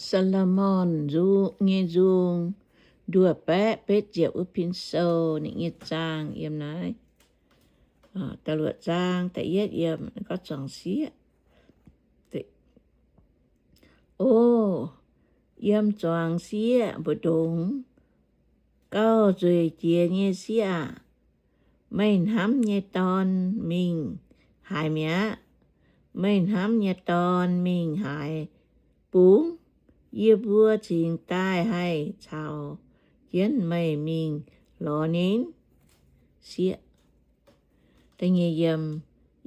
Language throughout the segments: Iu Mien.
Saa^lo^morn nzung nyei nzung, nduov baeqv betv ziepc wuov pin sou, ninh nyei zaang yiem naaiv. Da'luoqc zaang da'yietv yiem, gorngv zuangx sieqv. O, yiem zuangx sieqv mbu'ndongx gauh nzueic jiex nyei sieqv aah! Meih hnamv nyei dorn mingh haaix mi'aqv? Meih hnamv nyei dorn mingh haaix bungx? Yie mbuo cingx daaih haih caux jienv meih mingh lorz ninh. Sieqv.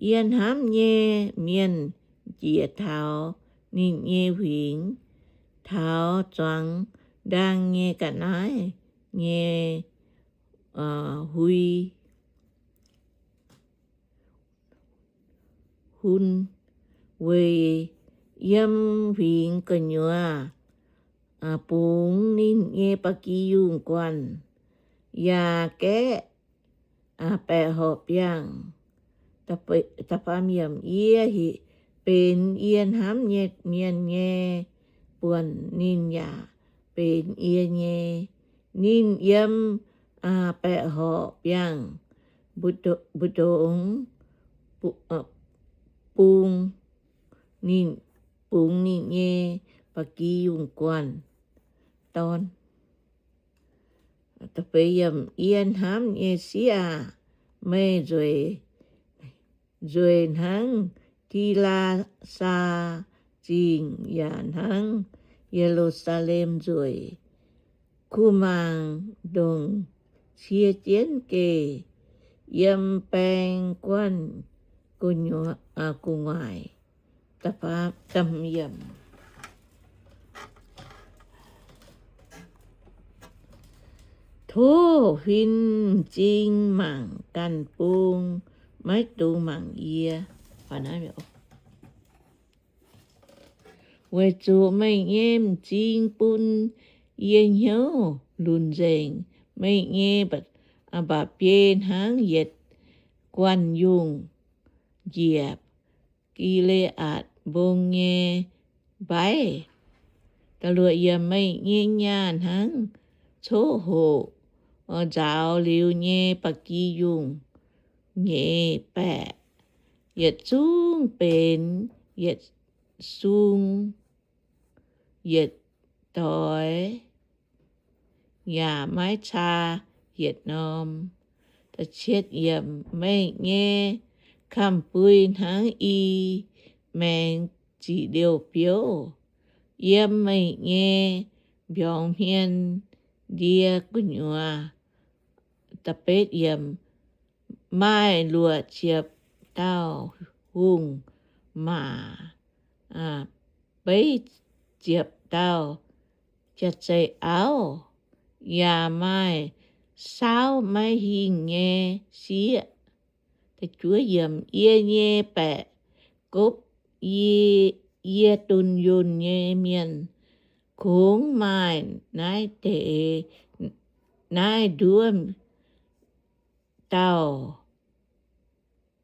Yie hnamv nyei mienh njiec taux ninh nyei huingx, taux zuangx ndaang nyei ga'naaiv nyei hui hun, weic yiem huingx gu'nyuoz bungx ninh nyei ba'gi yungh guanh, yaac gaeqv baeqc horqc biangh. Yie benx yie hnamv nyei mienh nyei buonc, ninh yaac benx yie nyei. Ninh yiem baeqc horqc biangh mbu'ndongx bungx ninh nyei ba'gi yungh guanh dorn. Yie hnamv nyei sieqv aah! Meih nzueic hnangv Ti^laa^saa Zingh yaac hnangv Ye^lu^saa^lem nzueic. Kuh mangc ndongc cie jienv geh yiem baeng guanh gu'nguaaic. Tov huin m'zing mangc ganh bung, maiv dungx mangc yie. Weic zuqc meih nyei m'zing bun yie hnyouv lunc nzengc. Meih nyei mba'biei hnangv yietc guanh yungh njiec Gi^le^aatc Mbong nyei mbaiv. Meih nyei nyaah hnangv coqv hoqc nzaaux liuz nyei ba'gi yungh nyeic baeqc. Yietc zungv benx yietc sung yietc doix, yaac maiv caa yietc norm. Meih nyei kamx-bui hnangv i maengx ziqc liouh biouv. Yiem meih nyei mbiorngz hmien ndie gu'nyuoz. Maaih luoqc ziepc dauh hungh maac, beiv ziepc dauh jaav-zeih auv, yaac maaih saauv maiv hingh nyei sieqv. Yie nyei baeqc gopv, yie dunh yunh nyei mienh, kungx maaih naaiv deix, naaiv nduov dauh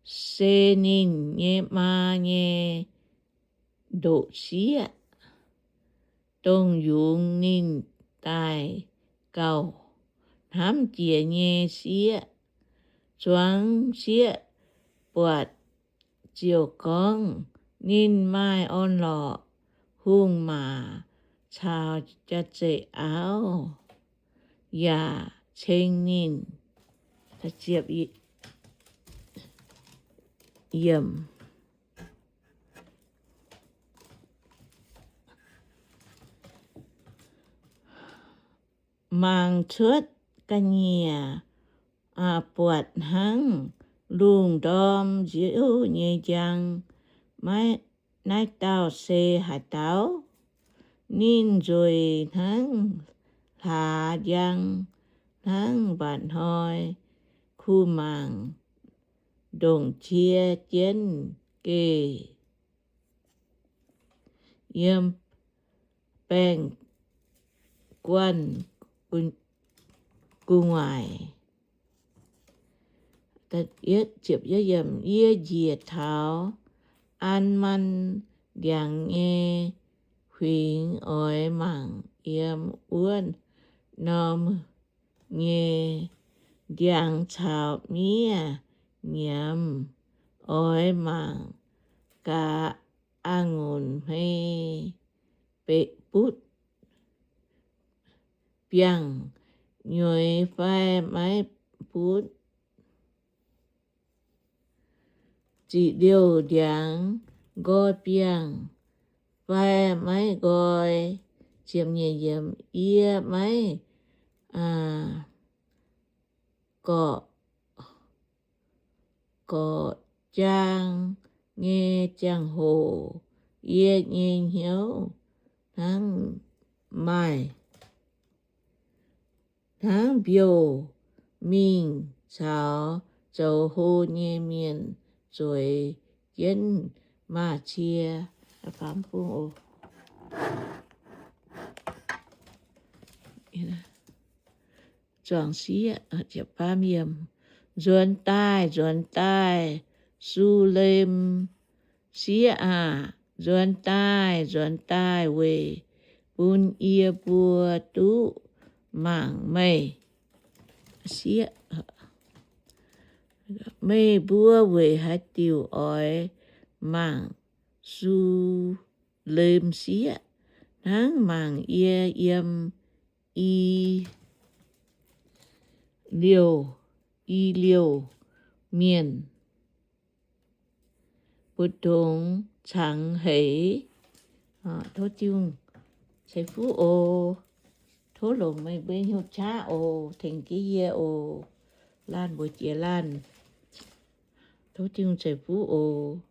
se ninh nyei maa nyei ndoqc sieqv, dongh yungz ninh daaih gauh hnamv jiex nyei sieqv. Zuangx sieqv buatc ziouc gorngv, ninh maaih orn-lorqc, hungh maac caux jaav-zeih auv yaac ceng ninh. Mangc cuotv ga'nyiec buatc hnangv lungh ndorm nziouv nyei njang. Naaiv dauh se haaix dauh? Ninh nzueic hnangv hlaax njang, hnangv mba'hnoi kuh mangc ndongc cie jienv geh yiem baeng guanh gu'nguaaic. Yie njiec taux Alman ndiangx nyei fingx oix mangc yiem wuov norm nyei ndiangx caux miev nyiemz, oix mangc gaax a'ngunc hmei butv biangh nyueiz fai maiv butv, ziqc liouh ndiangx nqoi biangh fai maiv nqoi. Yie maiv gorqv, gorqv jaang nyei ziangh hoc, yie nyei hnyouv hnangv maaih, hnangv mbiouh mingh caux zoux hlo nyei mienh zueiz jienv maaz-cie. Zuangx sieqv, nzuonx daaih, nzuonx daaih, Sulem sieqv aah! Nzuonx daaih, nzuonx daaih weic bun yie mbuo duqv mangc meih sieqv. Meih mbuo weic haaix diuc oix mangc Sulem sieqv hnangv mangc yie yiem i liouh, i liouh mienh mbu'ndongx cangx heix? Tov Tin-Hungh ceix fuqv oc. Tov longc meih mbuo nyei hnyouv qaqv oc, tengx jienv yie oc. Laanh mbuox jiex laanh. Tov Tin-Hungh ceix fuqv oc.